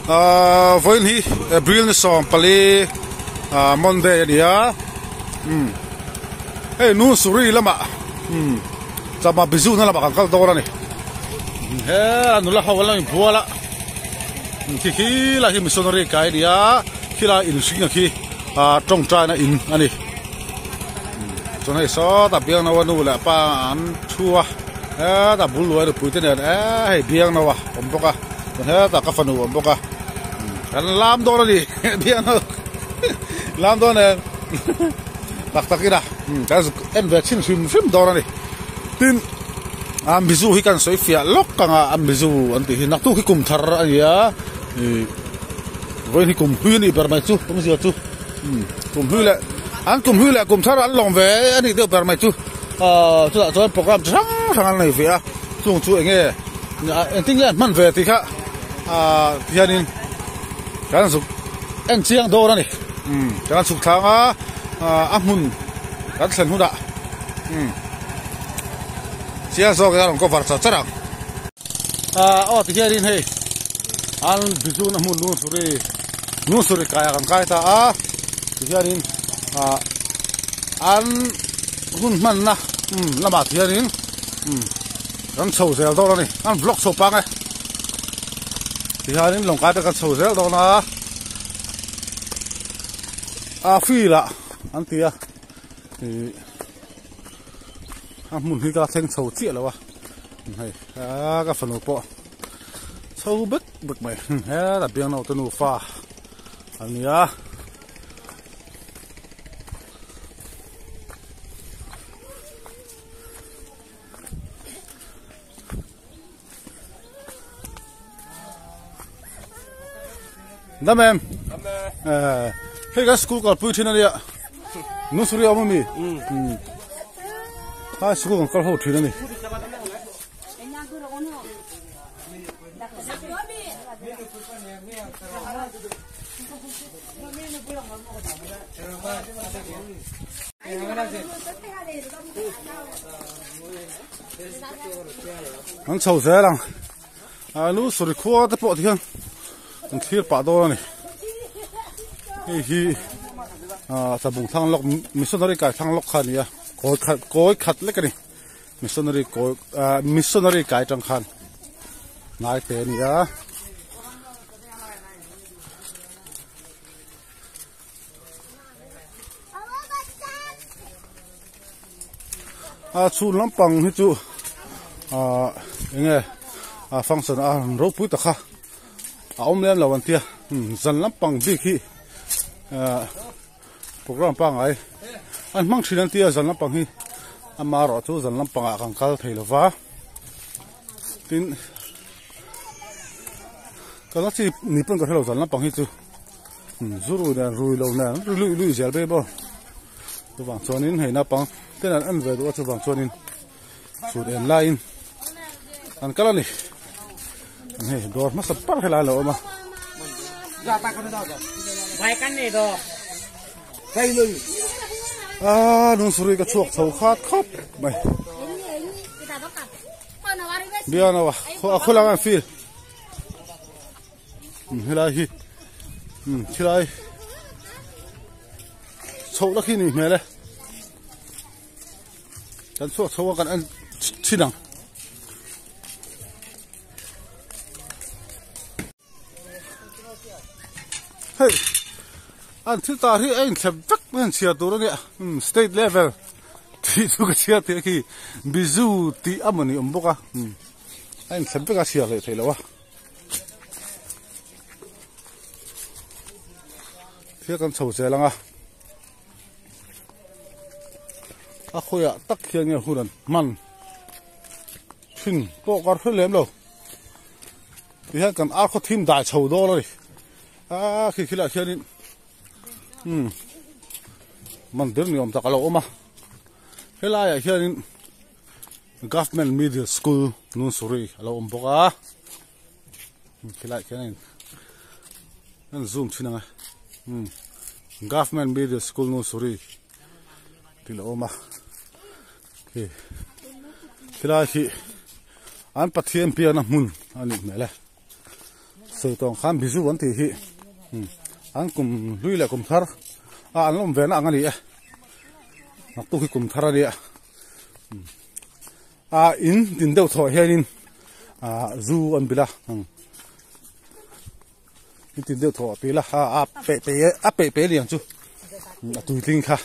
Ahh vawiin hi April ni 14 ahh Monday a ni a umm hei nu Suri lamah umm chama bizu na lamah kan kal dawn a ni he a nula ho an lo inbual a khi khi lai hi missionary kai a ni a khilai inhring a khi ahh tawngtaina in a ni chuan hei sawtah biangno a nu leh pa an thu a hetah bul luai nupui te nen eee hei biangno a awm bawk a chuan hetah ka fanu a awm bawk a kan lam dawn a ni biangno lam dawn nen tak tak ila kan zuk en ve chhin hrim hrim dawn a ni tin a mizu hi kan sawi fiah lawk ang a a mizu an tih hi naktuk hi kum thar a ni a ih vawiin hi kum hlui a nih ber mai chu awmzia chu. Kum hlui leh an kum hlui leh kum thar an lawm ve a nih deuh ber mai chu ahh chutah chuan program chi hrang hrang an nei ve a chung chu eng nge engtin nge an hman ve tih kha ahh tihianin kan zuk en chiang dawn a ni umm kan chhuk thlang a ahh a hmun kan thlen hunah umm chiang zawk in a rawn cover char char ang ahh aw tihianin hei an bizu na hmun lungsuri lungsuri kaiah kan kai ta a tihianin ah an hun hmanna umm lamah tihianin umm kan chho zel dawn a ni an vlog chho pang e tihianin lawng kai te kan chho zel dawn a a field ah an ti a ih a hmun hi ka thleng chho chiah lo a hei aa ka fanu pawh chho bek bek mai heta biangno te nufa a ni a. Dam em? Dam e. Eh, hei kan school kalpui thin ania. Nusuri awm ami? Mm. Ha school kan kal ho thin ani. An chho zel ang. A lu suri khua te pawh tikhian an thlir pah dawn a ni. Hei hi ah tlabung thlang lawk missionary kai thlang lawk kha a ni a kawi khat kawi khat lek a ni missionary kawi ah missionary kai tang khan ngai te a ni a. A chhun lampang hi chu ah eng nge a function a ropui tak kha a awm lem lo an tia zan lampang bik hi ah program pangngai an hmang thin an tia zan lampang hi amaherawh chu zan lampangah kan kal thei lo va tin ka la chi ni pawn ka hre lo zan lampang hi chu. Zu rui nen rui lo nen ri lui lui zel ber bawk chuvang chuanin hei naupang ten an en ve duh a chuvang chuanin chhut en laiin an kal a ni hei dawr hmasa ber helai a lo awm a. Aaa lungsuri ka chhuak chho khat khawp mai bian a khaw lang a feel. Helai hi thilai chhoh la khi ni hmel e kan chhuak chho a kan en thin ang. Hei an thil tar hi a inthlep vek mai an chhiar tur a nia state level tih chu ka chhiar theih a khi bizu tih a mawni awm bawk a a inthlep vek a chhiar hlei theih loh a. Thil kan chho zel ang a a khawiah tak hian nge hun an hman thin pawh ka hre lem lo tihian kan ar khaw thim dai chho dawn a ni a khi khilah khianin umm mandir ni awm tak a lo awm a helaiah hianin. Government Middle School Nunsuri a lo awm bawk a khilai khian a in an zoom thin ang e umm Government Middle School Nunsuri tih a lo awm a khi khilai khi an Pathian piahna hmun a nih hmel e. Sawi tawng khan Bizu an tih hi an kum hlui leh kum thar a an awm ve na ang a ni e naktuk hi kum thar a nia a in din deuh thawh hianin ah zu an bilh a in tin deuh thawh a pil a a peh peh a peh peh lian chu a tuitling kha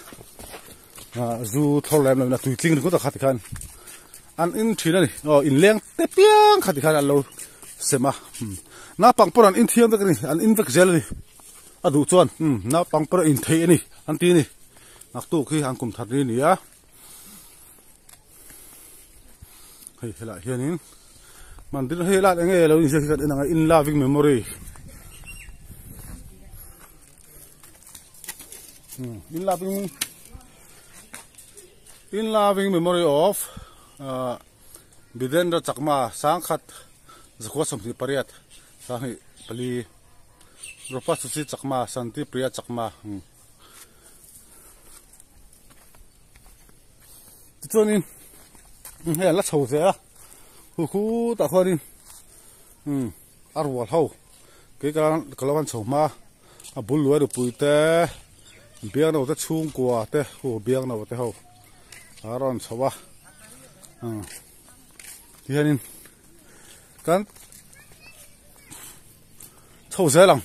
ah zu thlawr lem loin a tuitling ringawt a kha tikhan an in thin a ni aw inleng te piang kha tikhan an lo sem a naupang pawh an in thiam vek a ni an in vek zel a ni a duh chuan naupang pawh a in theih a ni an ti a ni naktuk hi an kum thar ni a ni a. Hei helaiah hianin mandir hei helaiah eng nge lo inziak hi kan en ang a in loving memory in loving in loving memory of ah Bidendra Chakma sangkhat zakhua 28 24 Rupa Suchi Chakma Shanti Priya Chakma. Tichuanin hei an la chho zel a khu khutah khuanin umm a rual ho kei ka ka lo han chho hma a bul luai nupui te biangno te chhungkua te khu biangno te ho a rawn chho a umm tihianin kan chho zel ang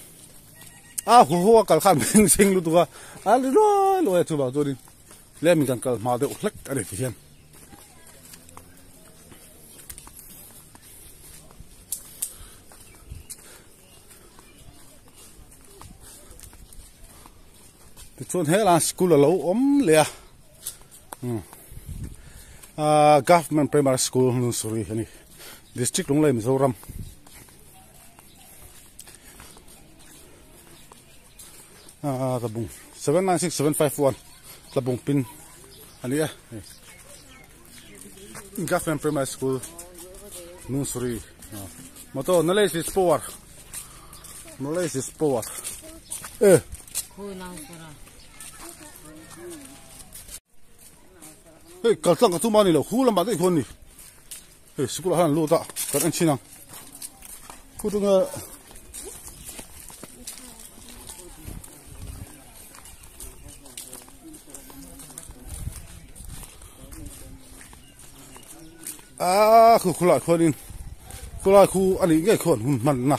a hu hu a kal khan beng chhing lutuk a a ri luai luai a chuvang chuanin tlem in kan kal hma deuh hlek a ni ti hian tichuan helai school a lo awm leh a ah government primary school Nunsury a ni district Lunglei Mizoram. Ah tlabung 796751 tlabung pin a ni e Government Primary School Nungsuri moto knowledge is power knowledge is power e hei kaltlang ka tum a ni lo khu lamah daih khuan ni Hei sikul ah hian an lut a kan en chhin ang khu chu nge ah khu khulai khuanin khulai khu a nih ngei khuan hun hman na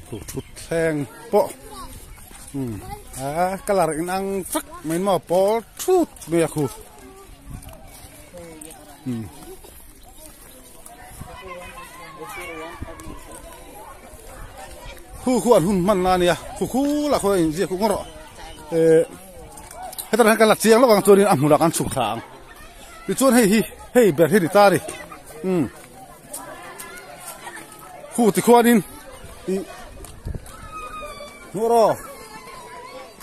Khu thut thleng pawh umm a colour in ang vek mai maw pawl thut mai a khu umm khu khu an hun hman na ania khu khu lah khaw in ziak kawng rawh eh hetah hian kan la chiang lawk ang chuanin a hmunah kan chhuk thla ang tichuan hei hi hei ber hi ni ta a ni umm. Khu tikhuanin ih hmuh rawh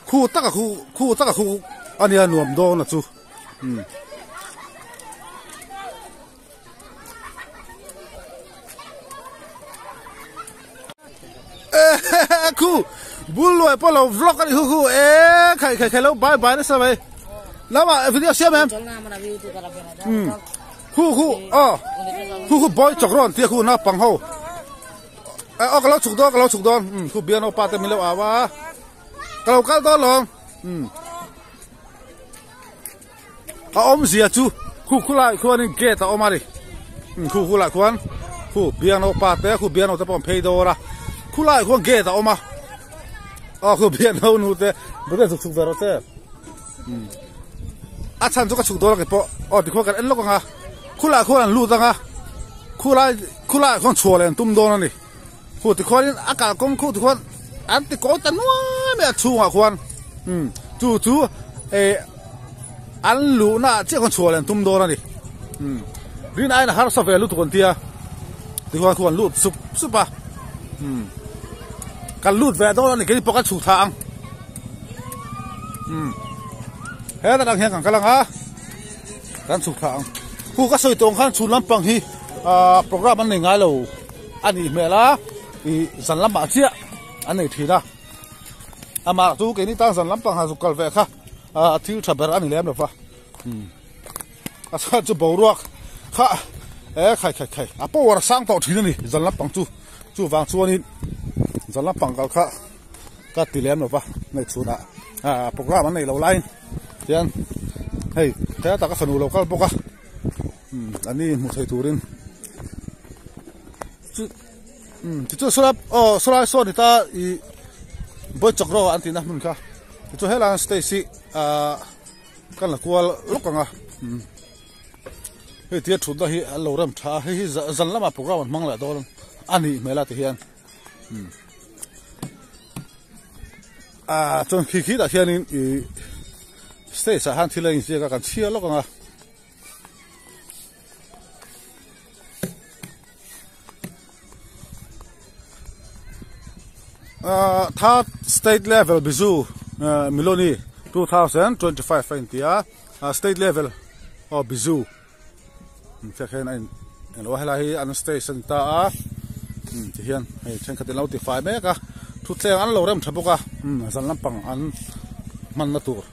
khu taka khu khu taka khu a nia nuam dawn a chu umm. Khu bul luai pawh lo vlog a ni khu khu e khai khai khai lo bai bai nasa mai lamah video siam em umm. Khu khu aw khu khu boy chawk rawn tia khu naupang ho eh aw ka lo chhuk dawn ka lo chhuk dawn um khu bial naupa te min lo au a ka lo kal dawn lawm um a awmzia chu khu khu lai khuanin gate a awm a ni um khu khu lai khuan khu bial naupa te khu bial naute pawh an phei dawr a khu lai khuan gate a awm a aw khu bial nau nu te chhuk chhuk ve rawh che. A chhan chu ka chhuk dawn a keipawh aw tikhuan kan en lawk ang a khulaiah khuan an lut ang a khulai khulaiah khuan chhuah leh an tum dawn a ni khu tikhuanin a kalkawng khu tikhuan an ti kawi ta nuai mai a chhungah khuan umm chu chu eh an luhna ah chiah khuan chhuah leh an tum dawn a ni umm rin aiin a harsa ve lutuk an tia tikhuan khu an lut sup sup a umm kan lut ve dawn a ni keipawh kan chhuk thla ang. Umm helai ang hian kan kal ang a kan chhuk thla ang hu ka sawi tawng khan chhun lampang hi ah program an nei ngai lo a nih hmel a ih zan lamah chiah an nei thin a amah chu keini tan zan lampang han zuk kal ve kha ah thil tha ber a ni lem lo va umm a chhan chu boruak kha E khai khai khai a power a sang tawh thin a ni zan lampang chu chuvang chuanin zan lampang kal kha ka ti lem lo va hei chhunah ah program an neih loh laiin tian hei tlai taka fanu lo kal bawk a umm an ni hmu thei turin chu umm tichuan sawlai aw sawlai sawn ni ta ih Boichawk rawh an tihna hmun kha tichuan helai ah stage hi ah kan la kual lawk ang a umm hei tia thutna hi an lo rem tha a hei hi zan lamah program an hmang leh dawn a nih hmel a ti hian umm ah chuan khi khi tah hianin ih stage ah hian thil a inziak a kan chhiar lawk ang a. Ah third state level bizu miloni 2025 a inti a ah state level aw bizu hriat hian a in englo a helai hi an stage a ni ta a umm ti hian hei thenkhat in lo ti fai mek a thutthleng an lo rem tha bawk a umm zan lampang an hmanna tur.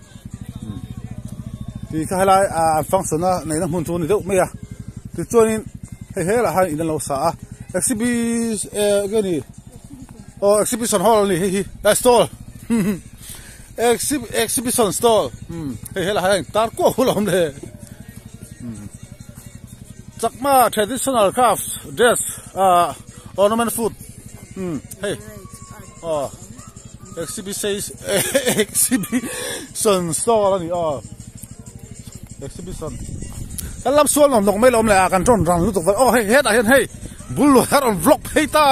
Tih kha helai ah an function a neihna hmun chu a ni deuh mai a tichuanin hei helah hian in an lo sa a exhibi eh enge ni aw exhibition hall a ni hei hi eh stall exhibition stall hei helah hian tar kuau a lo awm le chakma traditional craft dress ah ornament food hei aw. Exhibition stall a ni aw exhibition kan lam sual nawm nawk mai lo awm leh a kan rawn rang lutuk vel aw hei hetah hian hei bul luah hian rawn vlog phei ta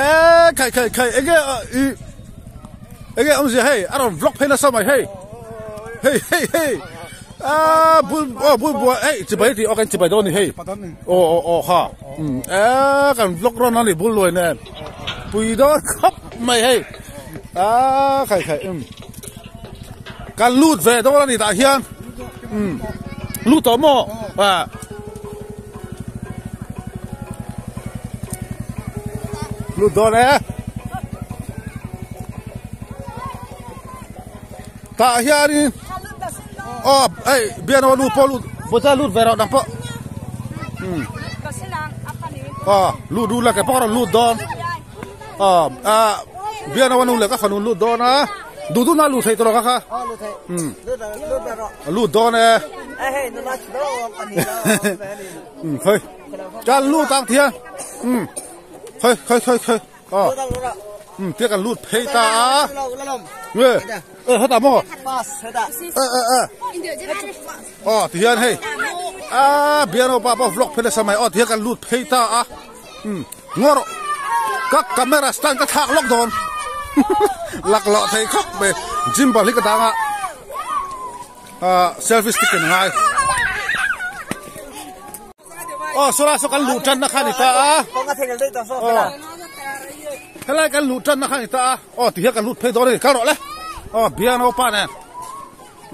eee khai khai khai enge ih enge awmzia hei a rawn vlog phei nasa mai hei hei hei hei aaa bul aw bul buai hei chibai tih aw kan chibai dawn a ni hei aw aw aw kha eee kan vlog rawn a ni bul luai nen. Pui dawn khawp mai hei aaa khai khai um kan lut ve dawn a ni tah hian um lut tawh maw ah lut dawn e tah hianin aw hei biano nu pawh lut bawta lut ve rawh nang pawh um aw lut lut la ke pawh rawn lut dawn aw ah biano nu leh ka fanu lut dawn a duh duh na lut thei tawh ka kha um lut dawn e um khoi kan lut ang thian um khoi khoi khoi khoi Aw um tia kan lut phei ta a nge e heta maw e e e aw ti hian hei a biano pa pawh vlog phei nasa mai aw ti hian kan lut phei ta a um ngaw rawh ka camera stand ka thlak lawk dawn laklawh thei khawp mai gimbal hi ka dang a ah selfie stick in a ngai. Aw saw lai saw kan luh tanna kha a ni ta a aw helai kan luh tanna kha a ni ta a aw tihian kan lut phei dawn a ni kal rawh le aw biang naupa nen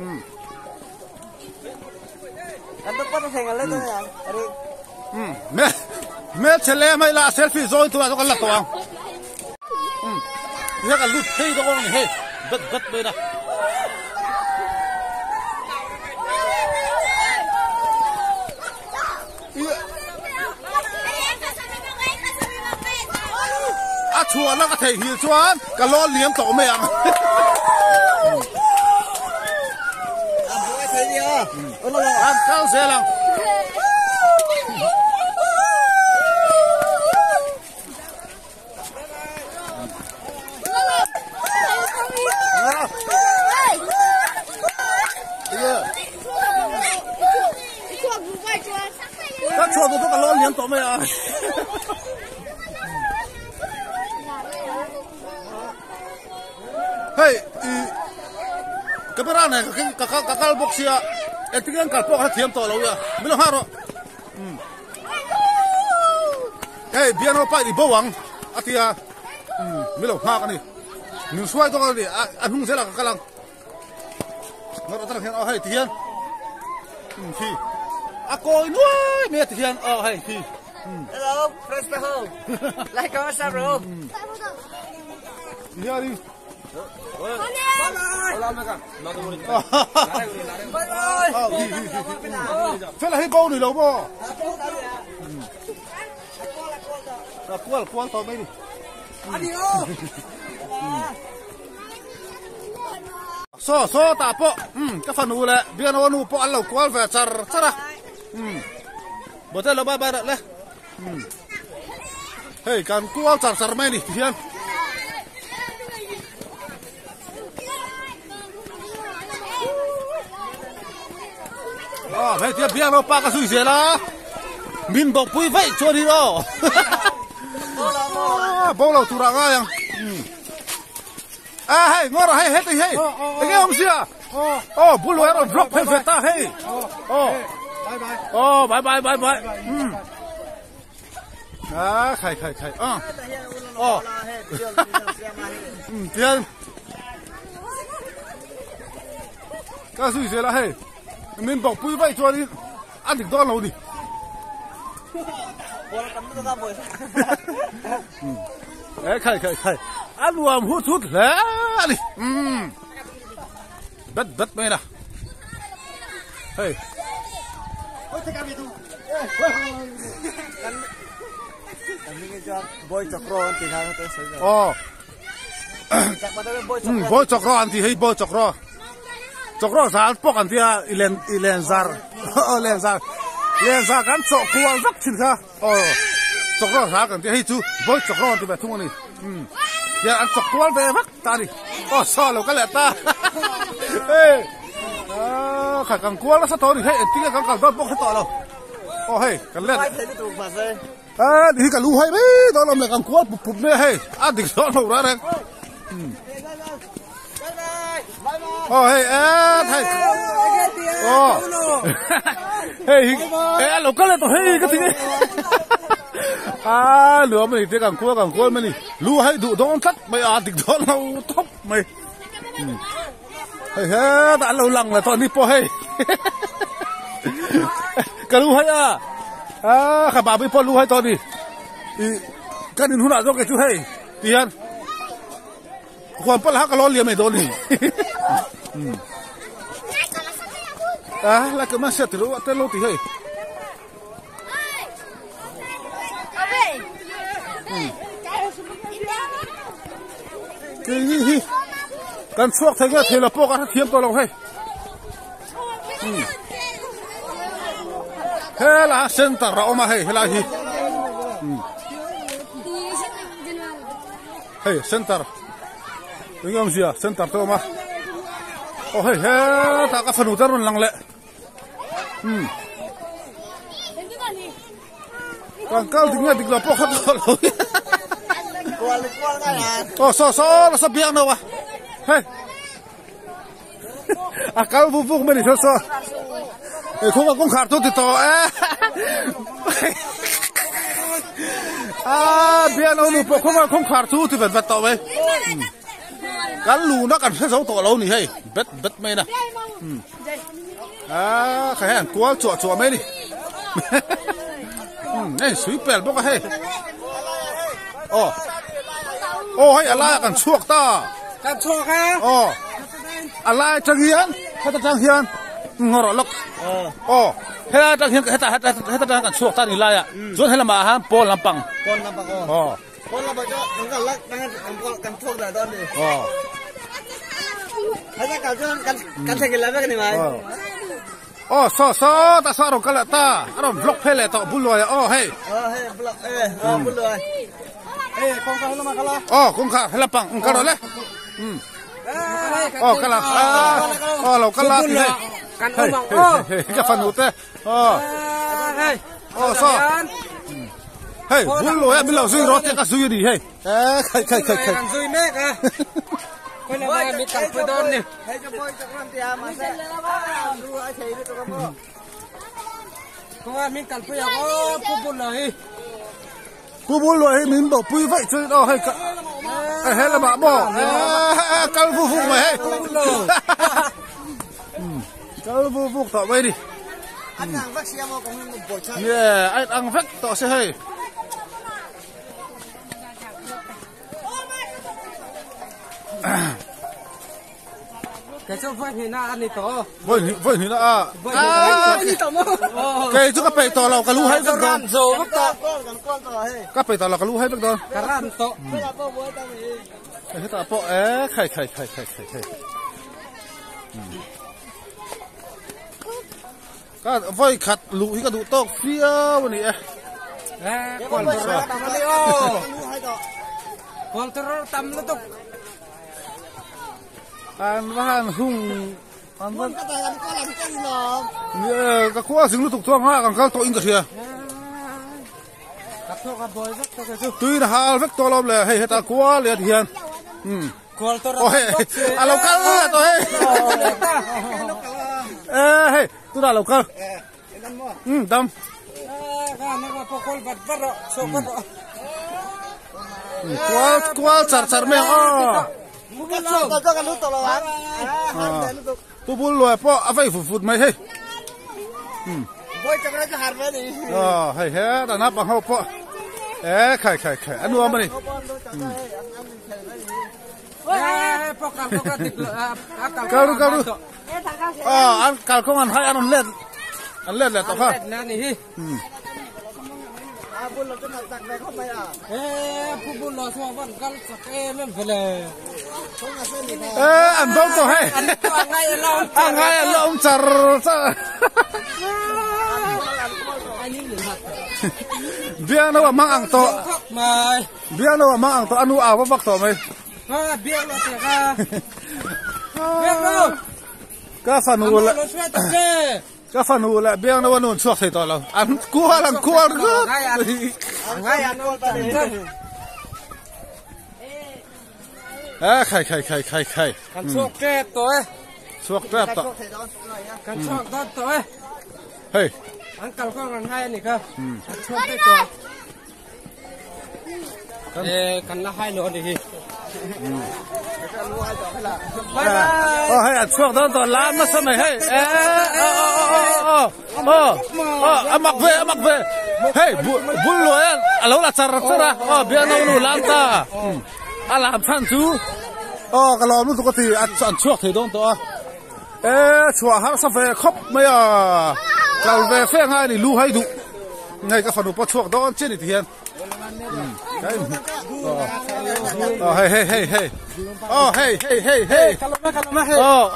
um um me hmelchhe lem a ila selfie zawi turah chuan kan la tawh ang um tihian kan lut phei dawn a ni hei bet bet mai na. A chhuahna ka theihnghilh chuan ka lawn liam tawh mai ang. An kal zel ang. Ka chhuah duh chu ka lawn liam tawh mai a. Hei i camera nen ka ka kal bawk sia engtin nge an kal pawh ka hrethiam tawh lo ia min lo nghak rawh. Hei biano pa i bo ang a ti a mi lo nghak a ni min hruai dawn a ni a hnung zelah ka kal ang ngawt atang hian aw hei ti hian khi a kawi nuai mai a ti hian aw hei khi Hello, press the hole. Like our sub bro. Ti hianin Fela hi bo ni lo maw? Ka kual kual tawh mai ni. Ani aw. Saw saw tah pawh umm ka fanu leh biano nu pawh an lo kual ve char char a. Umm Bawte lo bye bye rawh le. Umm hei kan kual char char mai ni tihian. Aw hei tia biang lo pa ka zui zel a min bawk pui vaih chuan hi aw bo lo tur ah ngai ang a hei ngawr ah hei heti hei enge awm sia aw bul lo erawh vlog phei ve ta hei aw aw bye bye bye bye a khai khai khai a aw tian ka zui zel a hei min bawk pui vaih chuanin a dik dawn lo ni e khai khai khai a nuam hu thut hle a ni bet bet mai na hei Aw Bawi chawk rawh an ti hei bawi chawk rawh chawk rawh zan pawk an tia i len i len zar len zar len zar kan chawh kual vak thin kha aw chawk rawh zar kan tia hei chu bawi chawk rawh an ti ve thung a ni hian an chawk kual ve vak ta a ni aw saw lo ka leh ta hei kha kan kual nasa tawh a ni hei engtin nge kan kal dawn pawh hre tawh lo aw hei kan let A hi ka lu hai mai dawn awm le kan kual pup pup mai a hei a dik dawn lo reng reng aw hei e thai aw hei hi e a lo kal leh tawh hei ka ti a luam a ni te kan kual kan kual mai a ni lu hai duh dawn tlat mai a dik dawn lo tawp mai hei hetah an lo lang leh tawh a ni pawh hei ka lu hai a ah ka babi pawh lu hai tawh a ni ih kan in hunah zawk kei chu hei ti hian huan pawh lah ka lo liam mai dawn a ni ah la ka hmasa ti lo a tel lo ti hei. Keini hi kan chhuak thei nge thei lo pawh ka hre thiam tawh lo hei hela center a awm a hei helai hi hei center eng awmzia center te a awm a aw hei hetah ka fanu te a rawn lang leh. Hmm. Kan kal dik nge dik lo pawh kha tawh lo. Oh so so la sa biak no a. Hey. A kal vu vuk mani so so. E khong a kong khar tu ti to e. A biak no nu pawh khong a kong khar tu ti vet vet to ve. Kan lu na kan hre zo tawh lo ni hei. Bet bet mai na. Hmm. A kha hei an kual chuah chuah mai a ni umm hei sui pel bawk a hei aw aw hei a laiah kan chhuak ta kan chhuak a aw a lai atang hian heta tang hian ngaw rawh lawk aw helai atang hian heta heta heta tang kan chhuak ta ni laiah chuan helamah hian pawn lampang pawn lampang aw aw Pawn lamah chuan kan kal lak kan kan chhuak dah dawn ni. Aw. Heta kal chuan kan kan theihnghilh leh vek a ni mai. Aw saw saw ta saw a rawn kal leh ta a rawn vlog phei leh tawh bul luai a aw hei. Aw hei vlog e aw bul luai. Hei kawngka he lamah kal a. Aw kawngka he lampang kal rawh le. Aw kal a aw lo kal a ti hei. Kan awm ang aw. Hei ka fanu te aw. Aw saw. Hei bul luai a min lo zui rawh tih ka zui a ni hei. Eh khai khai khai khai. Kan zui mek a. Khawi lama mi kal pui dawn ni. Khawnga min kal pui ang aw Pu Bul Luai hi. Pu Bul Luai hi min bo pui vaih chu aw hei ka eh he lamah maw eh kal vu vuk mai hei. Kal vu vuk tawh mai ni. An ang vek sia maw kawng hi bawi chhan. Yeah, an ang vek tawh se hei. Kei chu vawi hnihna a ni tawh. Vawi hnih vawi hnihna a. Kei chu ka peih tawh lo ka lu hai vek dawn. Zo vek tawh. Ka peih tawh lo ka lu hai vek dawn. Ka ran tawh. Hetah pawh e khai khai khai khai khai khai. Ka vawi khat luh hi ka duh tawk viau a ni e. Kual tur tam a ni aw. Kual tur tam lutuk. An va han hung an va ka khua zing lutuk chuang nga kan kal tawh in ka hria. Ka thawk a buai vek tawh chu. Tuin a hal vek tawh lawm le hei heta kual leh ti hian. Kual tur Oh hei a lo kal leh tawh hei. E hei tunah a lo kal. Um dam. Kual kual char char mai ang aw. Pu bul luai pawh a vei vut vut mai hei. Aw hei hetah naupang ho pawh e khai khai khai a nuam a ni. Kal ru kal ru. Aw an kalkawng an hai an rawn let an let leh tawh kha. E an bo tawh hei. A ngai an la awm char char. Biang no a mang ang tawh. Biang no a mang ang tawh a nu au vak vak tawh mai. Ka fanu leh ka fanu leh biang no a nu an chhuak thei tawh lo an kual an kual ringawt e khai khai khai khai khai kan chhuak tep tawh e chhuak tep tawh kan chhuak dawn tawh e hei an kal kawng an ngai a ni kha an chhuak tep tawh Kan la hai lo a ni hi. Bye bye. Oh hei a chhuak dawn tawh lam nasa mai hei. Oh oh oh a mak ve a mak ve. Hei bul luai a lo la char char a. Oh biang no nu lam ta. A lam chhan chu oh ka lawm lutuk a ti an chhuak thei dawn tawh a. E chhuah harsa ve khawp mai a. Kal ve fe ngai ni lu hai duh. Ngai ka fanu pawh chhuak dawn chian ni ti hian. Oh hei hei hei hei. Oh hei hei hei hei. Oh.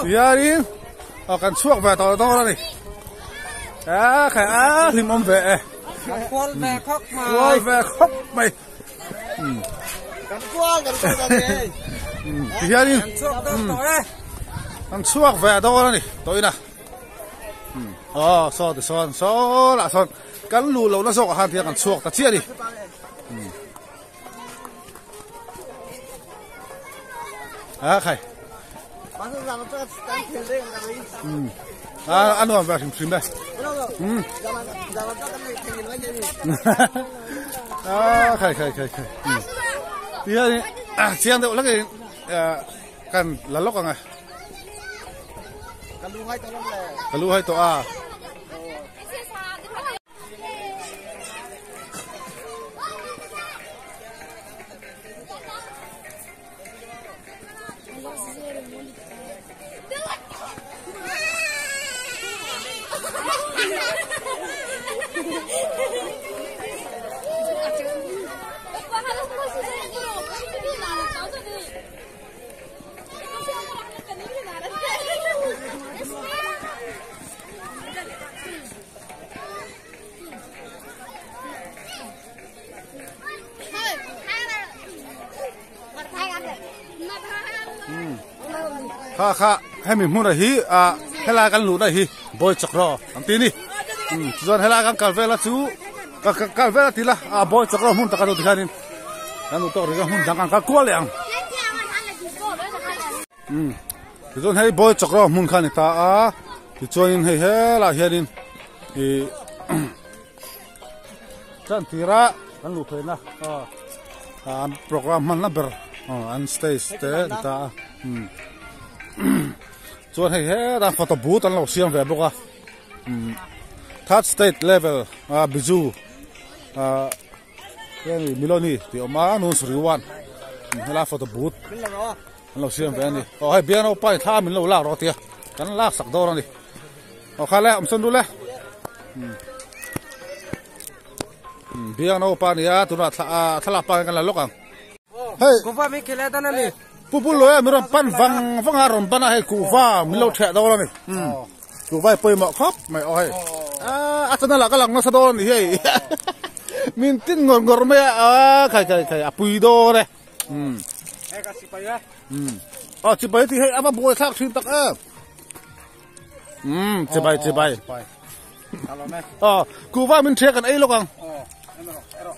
Hianin oh kan chhuak ve tawh dawn a ni. A khai a hlim awm ve e. Kual ve khawp mai. Kual ve khawp mai. Kan kual kan kual kan hei. Tihianin Kan chhuak dawn tawh e. Kan chhuak ve dawn a ni tawhina. Aw saw ti sawn saw lah sawn kan luh lohna zawkah khan tihian kan chhuak ta chiah a ni. A khai. A nuam ve hrim hrim e. A khai khai khai khai. Tihian chiang deuh hlakin kan la lawk ang e. Ka lu hai tawh a. Kha kha hemi hmuna hi a helai kan luhna hi bawi chakro an ti ni chuan helai kan kal vela chu ka kal vela ti la a bawi chakro hmun taka chu tikhanin kan duh tawk rih a hmun dang kan kal kual leh ang tichuan hei bawi chakro hmun kha a ni ta a tichuanin hei helaiah hianin ih Chuan tira kan luh theihna an program hmanna ber an stage te a ni ta a chuan hei hetah photo booth an lo siam ve bawk a third state level a biju miloni tih a awm a nunsury one helai photo booth. An lo siam ve a ni. Aw hei biang naupa in thla min lo lak rawh a ti a, kan lak sak dawn a ni. Aw kha le awm sawn dul e. Biang naupa a ni a, tunah thla thlalak pa kan la lawk ang. Hei. Kuhva min khilh dan a ni. Pu Bulluaia min rawn pan vang vang a, rawn ban a hei kuhva min lo theh dawn a ni. Kuhva hi pawimawh khawp mai aw hei. A channel ah ka lang nasa dawn a ni hei. Min tin ngawr ngawr mai a, khai khai khai a pui dawn e. Um. Hei ka sipai e. Um. Oh chibai ti hei ama buai thlak thin tak em. Um chibai chibai. Oh kuva min thia kan ei lok ang. Oh ero ero.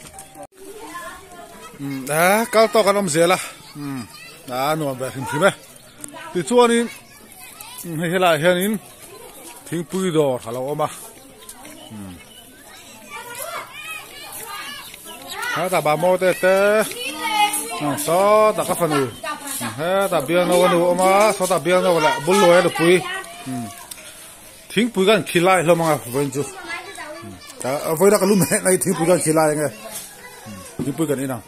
Um a kal to kan om zela. Um a nuam ve hrim hrim e. Ti chuanin hei helai hianin thingpui dawr a lo awm a. Um. Hetah bamo te te sawtah ka fanu hetah bialno a nu awm a sawtah bialno leh bulluai a nupui thingpui kan khilai hlawm ang a vawiin chu vawiin a ka lu meh mai thingpui kan khilai ang e thingpui kan in ang.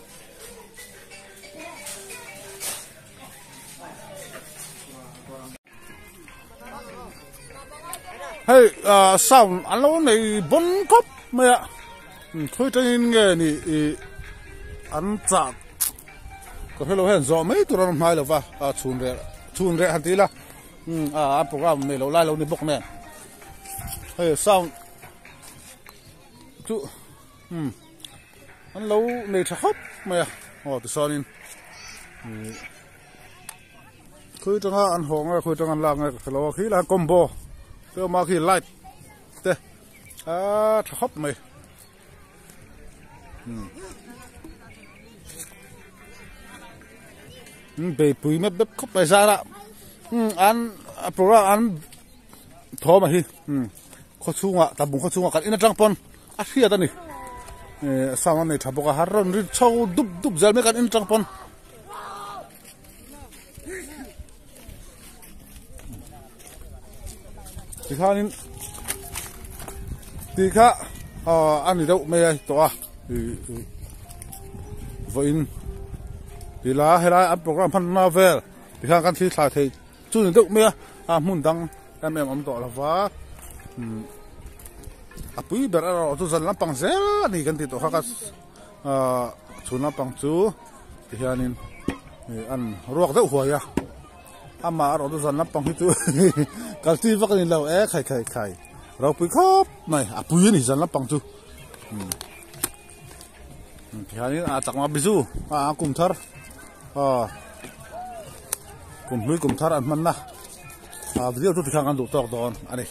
Hei ah sound an lo nei bawn khawp mai a khawi tangin nge ni ih an chah ka hrelo hian zawh mai tur an hmai lova a chhun reh chhun reh han ti ila umm a program nei loh lai lo ni bawk nen hei sound chu umm an lo nei tha khawp mai a aw tichuanin ih. Khawi atanga an haw nge khawi atanga an lak nge ka hrelo a khi lai combo te awm a khi light te aaa tha khawp mai umm beipui mep mep khawp mai zar a umm an program an thawm a hi umm khaw chhungah tlabung khaw chhungah kan in atang pawn a hriat a ni eh sound a nei tha bawk a har rawn ri chho dup dup zel mai kan in atang pawn. Tikhanin tih kha a ni deuh mai a tawh a vawiin ti la helai an program hman na vel tikhan kan thli thlai thei chu ni deuh mai a a hmun dang em em awm tawh lova a pui ber erawh chu zan lampang zel a ni kan tih tawh kha ka chhun lampang chu. Tihianin ih an ruak deuh huai a amah erawh chu zan lampang hi chu kal chi vak a ni lo e khai khai khai ropui khawp mai a pui a ni zan lampang chu tihianin a chakma bizu a kum thar aw kum hlui kum thar an hmanna a video chu tikhan kan duh tawk dawn a ni.